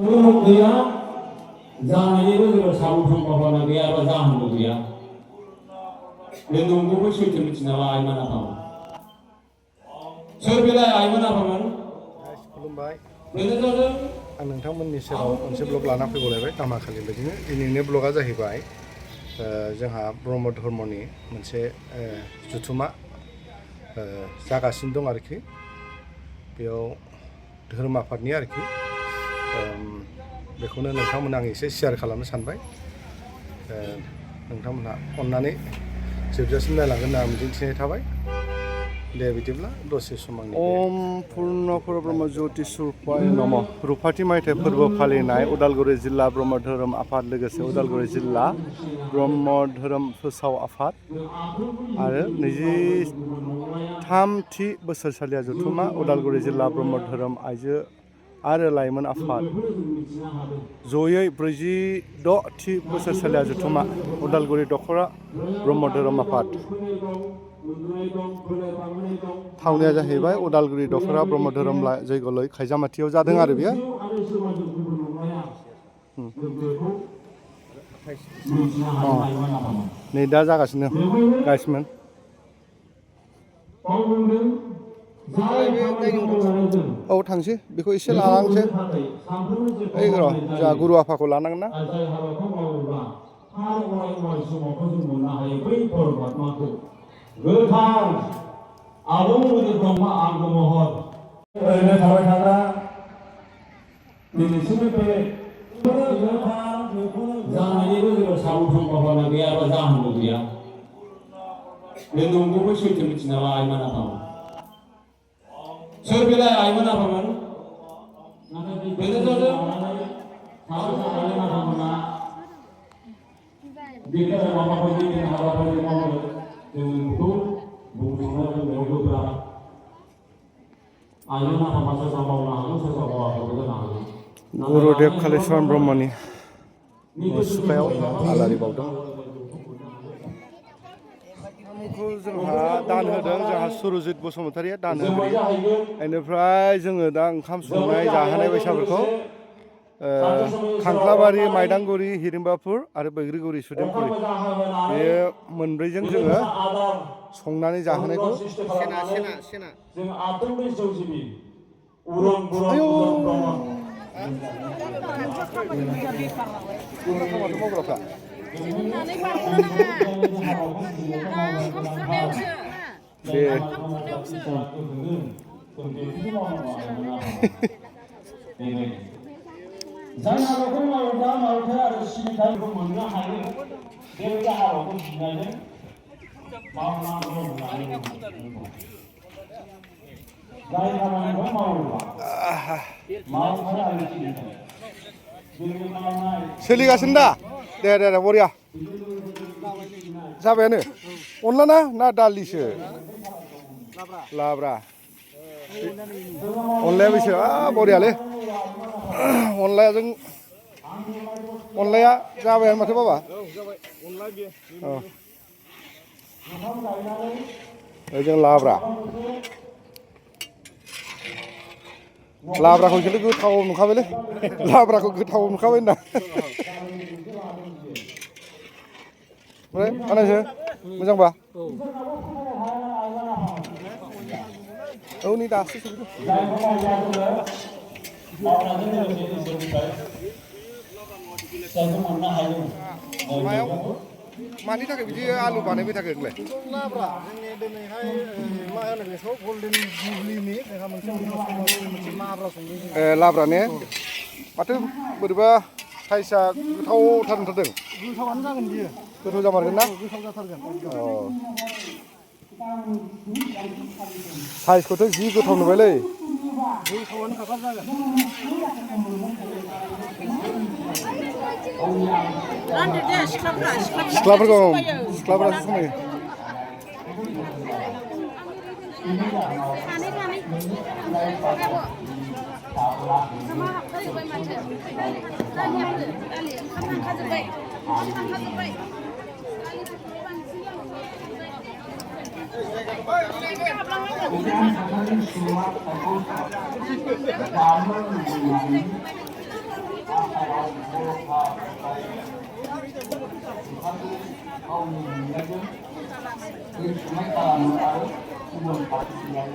गैया जानायनिबो जेबो साबुन सम्भाबना गैया एबा जाहोनबो गैया। बे नंगौबो सैथो मिथिना ला आइमोन आफामोन। सोर बेलाय आइमोन आफामोन? खुलुमबाय। बेनो जादों आं नोंथांमोननि सेराव मोनसे ब्लग लाना फैबावलायबाय दामाखालि बायदिनो। दिनैनि ब्लगा जाहैबाय जोंहा ब्रह्म धर्मनि मोनसे जुथुमा जागासिनो दं आरोखि। बेयाव धोरोम आफादनि आरोखि। बेखौनो नोंथांमोननो आं एसे शेयार खालामनो सानबाय। नोंथांमोनहा अननानै जोबजासिम नायलांगोन होनना मिजिंथिनाय थाबाय। दे बिदिब्ला दसे सम आंनि ओम पुर्ण परब्रह्म ज्योति स्वरूपाय नमः। रुपाथि मायथाइ फोरबो फालिनाय उदालगुरि जिल्ला ब्रह्म धोरोम आफाद लोगोसे उदालगुरि जिल्ला ब्रह्म धोरोम फोसाव आफाद आरो 23थि बोसोरसालिया जथुमा उदालगुरि जिल्ला ब्रह्म धोरोम आइजो आरो लाइमोन आफाद जयै 46थि बोसोरसालिया जथुमा उदालगुरि दख'रा ब्रह्म धोरोम आफाद। थावनिया जाहैबाय उदालगुरि दख'रा ब्रह्म धोरोम जयग'लय खायजामाथियाव जादों आरो बेयो। नै दा जागासिनो गाइसमोन। औ थांसै बेखौ एसे लालांसै। ओइ र' जोंहा गुरु आफाखौ लानांगोन ना। गोथार आबुं ब्रह्म आंग महर ओरैनो थाबाय थाग्रा दिनैसिमबो बे जानायनिबो जेबो साबुन सम्भाबना गैया एबा जाहोनबो गैया। बे नंगौबो सैथो मिथिना ला आइमोन आफामोन। सोर बेलाय आइमोन आफामोन? बेनो जादों आइमोन आफामोना बेखौ माबायदि हाबाफारि मावो जों बेखौ बुंथिना बुंनायाव गोब्राब। आइमोन आफामा सोरबा मावनो हागौ सोरबा मावाखैबो जानो हागौ। गुरुदेव कालिचरण ब्रह्मनि मुसुखायाव आलारि बावदों। ओंखामखौ जोंहा दान होदों जोंहा सुरजित बसुमतारिया दान होगिरि। बेनिफ्राय जोङो दा ओंखाम संनाय जाहोनाय बैसागुखौ खांख्लाबारि माइदांगुरि हिरिम्बापुर आरो बैग्रिगुरि सुदेमपुरि बे मोनब्रैजों जोङो संनानै जाहोनायखौ मावग्राफ्रा जाय हाबाखौ मावोब्ला मावथाय आरो सिबिथायखौ मोननो हायो बेबायदि हाबाखौ सिबिनायजों मावनांगौ होननानै जाय खामानिखौ मावोब्ला मावथाय आरो सिबिथाय सोलिगासिनो दा दे दे दे बरिया जाबायानो। अनला ना दालिसो लाब्रा अनलाया बेसे बरियालै। अनलाया जाबायानो माथो बाबा। जों लाब्राखौ खिन्थु गोथाव नुखाबायलै। लाब्राखौ गोथाव नुखाबाय होनदां। ओमफ्राय आनायसो मोजांबा? औ नै दासो सफैदों। मायाव मानि थाखाय बिदि आलु बानायबाय थाखो नोंलाय? लाब्रा जोंनि दिनैहाय मा होनो बेखौ गल्डेन जुबलिनि जोंहा मोनसे लाब्रा संदों। लाब्रा ने माथो बोरैबा साइजआ गोथावथार नुथारदों। गोथावानो जागोन बियो। गोथाव जामारगोन ना? गोथाव जाथारगोन। साइजखौथ' जि गोथाव नुबायलै। गोथावानो खाफा जागोन। सिख्लाफोरखौ सिख्लाफोरासो समायो। गावनि नुनायजों बे संनाय खालामो आरो गुबुन फारसेथिंजाय